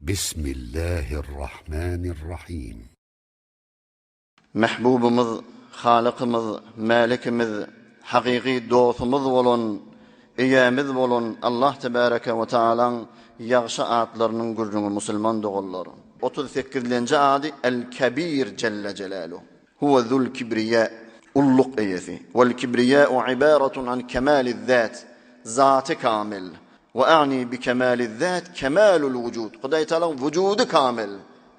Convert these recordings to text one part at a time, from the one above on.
Bismillahirrahmanirrahim. Mähbubymyz, Halykymyz, Mälikimiz, hakyky dostumyz bolan, Eýämiz bolan Allah Tebäreke we Taalaň ýagşy atlarynyň gürrüňi musulman doganlar. 38-lenji ady El-Kebir Jelle Jelaluh. Huwe zul kibriýa, ulluk eýesi. Wal kibriýa'u ibaratun an kemaliz-zat, zaty kamil. We a'ni bi kemaliz-zat kemalul wujud, Hudaý Tagalaň wujudy kamil.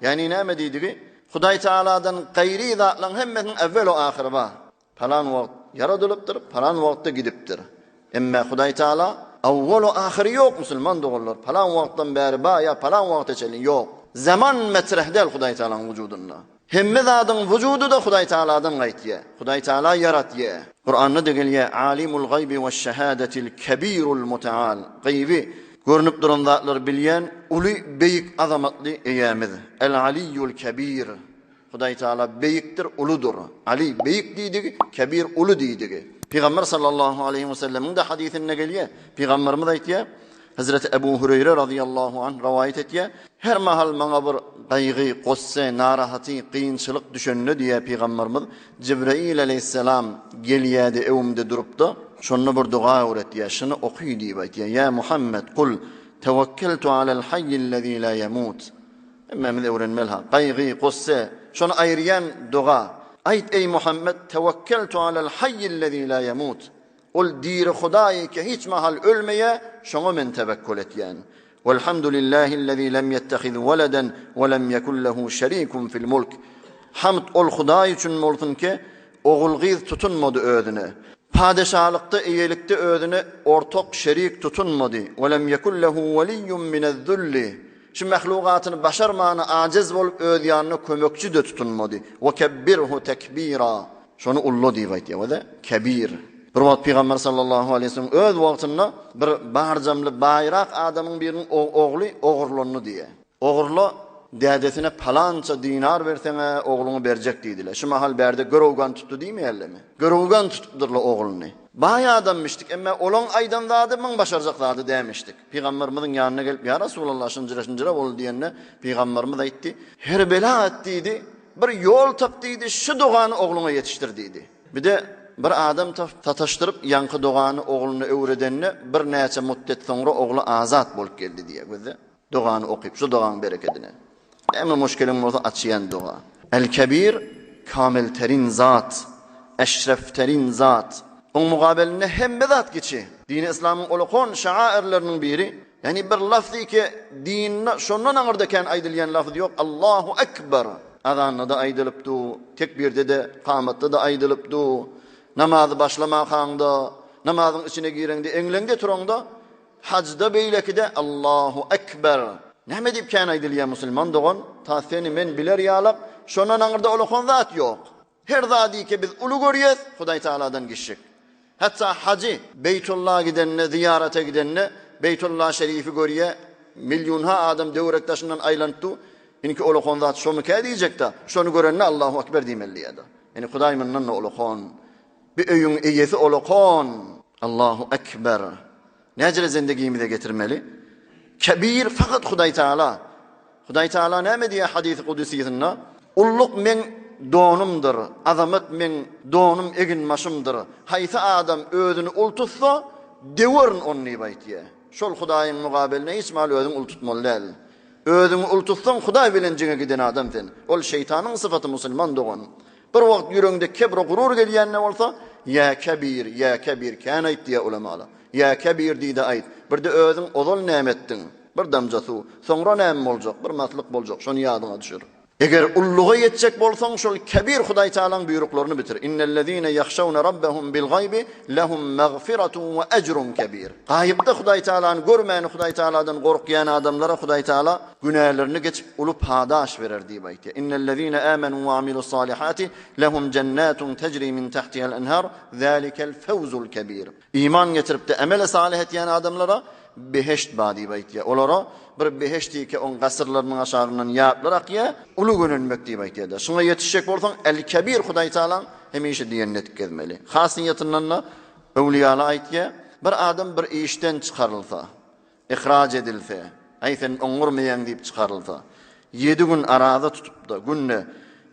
Ýagny näme diýdigi? Hudaý Tagaladan gaýry zatlaryň hemmesiniň ewwel-u ahyry bar. Palan wagt ýaradylypdyr, palan wagtda gidipdir. Emme Hudaý Taala awwal-u ahyry ýok musulman doganlar. Palan wagtdan bäri bar ýa palan wagta çenli ýok. Zaman metreh däl Hudaý Taalaň wujudynda. Hemme zadyň wujudy-da Hudaý Taaladan gaýtýar. Hudaý Taala ýaratýar. Kuranda-da gelýär, Alimul gaýbi weş-şehadatil kebirul muteal. Gaýby, görnüp duran zatlary bilýän, uly, beýik, azamatly Eýämiz. El-Aliýul Kebir. Hudaý Taala beýikdir, uludyr. Ali, beýik diýdigi, Kebir, uly diýdigi. Pygamber sallallahu aleýhi wesellemiň-de hadysynda gelýär. Pygamberimiz aýtýar, Hezreti Ebu Hüreýre razyýallahu anh rowaýat etýär, Her mahal maňa bir gaýgy, gussa, narahaty, kynçylyk düşende diýýär Pygamberimiz, Jibreýil aleýhissalam gelýärdi öwümde durupda, şonda bir doga öwretýär, şuny oky diýip aýtýar, Ýa Muhammet, kul, tewekkeltu alel haýýillezî lâ ýemut. Hemmämiz öwrenmeli ha, gaýgy, gussa, şony aýyrýan doga. Aýt eý Muhammet, tewekkeltu alel haýýillezî lâ ýemut. Ol diri Hudaý ki hiç mahal ölmeýär, şoňa men tewekkül etýän. Welhamdulillahillezî lem ýettehiz weleden we lem ýekun lehu şerikun fil mulk. Hamd ol Hudaý üçin bolsun ki, ogul-gyz tutunmady özüne. Padeşalykda, eýelikde özüne ortak, şerik tutunmady. We lem ýekun lehu weliýun minez-zulli. Şu mahlugatyny başarmana ajiz bolup öz ýanyna kömekçi-de tutunmady. We kebbirhu tekbira. Şony ulla diýip aýtýar we-de kebir. Bir wagt Pygamber sallallahu aleýhi we sellem öz wagtynda bir barjamly baýrak adamyň biriniň ogly ogurlandy diýýär. Ogurla dädesine palança dinar berseň-ä ogluňy berjek diýdiler. Şu mahal bärde görewgan tutdy diýmeýärlermi? Görewgan tutupdyrlar ogluny. Baý adammişdik, emma olaň aýdan zady muň başarjak zady dämişdik. Pygamberimiziň ýanyna gelip, Ýa Resulallah, şynjyra-şynjyra boldy diýende, Pygamberimiz aýtdy, Her bela et diýdi. Bir ýol tap diýdi, şu dogany ogluňa ýetişdir diýdi. Bir-de bir adam tapyp sataşdyryp ýaňky dogany ogluna öwredende birnäçe mutdet soňra ogly azat bolup geldi diýýär. Gözle, dogany okyp, şu dogaň berekedine. Näme muşkiliň bolsa açýan doga. El-Kebir, kamilterin zat, eşrefterin zat. Oň mugabelinde hemme zat kiçi. Dini yslamyň ulkan şaairleriniň biri Ýagny bir lafzy ki dinde şondan aňyrda kän aýdylýan lafz ýok, Allahu Ekber. Azanda-da aýdylyp du, tekbirde-de, kamatda-da aýdylyp du, namazy başlamakaňda, namazyň içine gireňde, eňleňde turaňda, hajda beýlekide Allahu Ekber. Näme diýip kän aýdylýar musulman dogan, ta seni men biler ýalak, şondan aňyrda ulakan zat ýok. Her zady ki biz uly görýäs, Hudaý Tagaladan gişik. Hatda hajy Beýtulla gidende, zyýarata gidende, Beýtulla şerifi görýä, millionha adam döwrek daşyndan aýlanyp dur. Indiki ulakan zat şomykä diýjek-de, şony görende Allahu Ekber diýmeli diýýär-de. Ýani Hudaý mundan-da ulakan. Bir öýüň eýesi ulakan. Allahu Ekber. Näjele zendigimize getirmeli? Kebir fakat Hudaý Taala. Hudaý Taala näme diýýär hadysy kudusysynda? Ulluk meň donumdyr, azamat meň donum eginbaşymdyr. Haýsy adam özüni ul tutsa, döwerin ony diýip aýtýar. Şol Hudaýyň mugabeline hiç mahal özüňi ul tutmaly däl. Özüňi ul tutsaň Hudaý bilen jeňe giden adam sen. Ol şeýtanyň sypaty musulman dogan. Bir wagt ýüregiňde kebr gurur gelýände bolsa, Ýa Kebir, ýa Kebir kän aýt diýýär ulamalar. Ýa Kebir diý-de aýt. Birde özüň ozal näme etdiň? Bir damja suw. Soňra näme boljak? Bir maslyk boljak. Şony ýadyňa düşür. Eger ulluga ýetjek bolsaň, şol Kebir Hudaý Tagalaň buýruklaryny bitir. Innellezine ýahşawne rabbehum bil gaýbi lehum magfiratun we ejrun kebir. Gaýypda Hudaý Tagalany görmäni Hudaý Tagaladan gorkýan adamlara Hudaý Tagala günälerini geçip uly padaş berer diýip aýtýar. Innellezine amenu we amilussalihati lehum jennatun tejri min tahtihal enhar zalikel fewzul kebir. Iman getirip-de emeli salyh etýän adamlara behişt bar diýip aýtýar. Olara bir behişt diýke oň gasyrlarynyň aşagyndan ýaplar akýar, uly gönenmek diýip aýtýar-da. Şuňa ýetişjek bolsaň El-Kebir Hudaý Tagalaň hemişe diýenini edip gezmeli. Hasyýetyndan-da öwliýalar aýtýar, bir adam bir işden çykarylsa, ihraç edilse. Äý sen oňňurmaýaň diýip çykarylsa, ýedi gün araza tutup-da, günde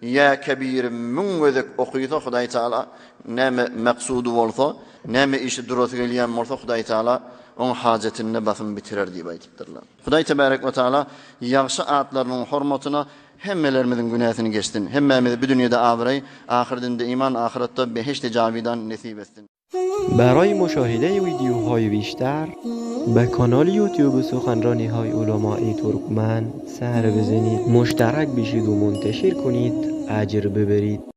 Ýa Kebiri müň gezek okysa Hudaý Taala näme maksudy bolsa, näme işi durasy gelýän bolsa Hudaý Taala oň hajatyny basym bitirer diýip aýdypdyrlar. Hudaý Tebarek we Taala ýagşy atlarynyň hormatyna hemmelerimiziň günäsini geçsin. Hemmämize bu dünýede abraý, ahyrdinde iman, ahyratda behişdi jawidan nesip etsin. برای مشاهده ویدیوهای بیشتر به کانال یوتیوب سخنرانی های علمای ترکمن سر بزنید مشترک بشید و منتشر کنید اجر ببرید.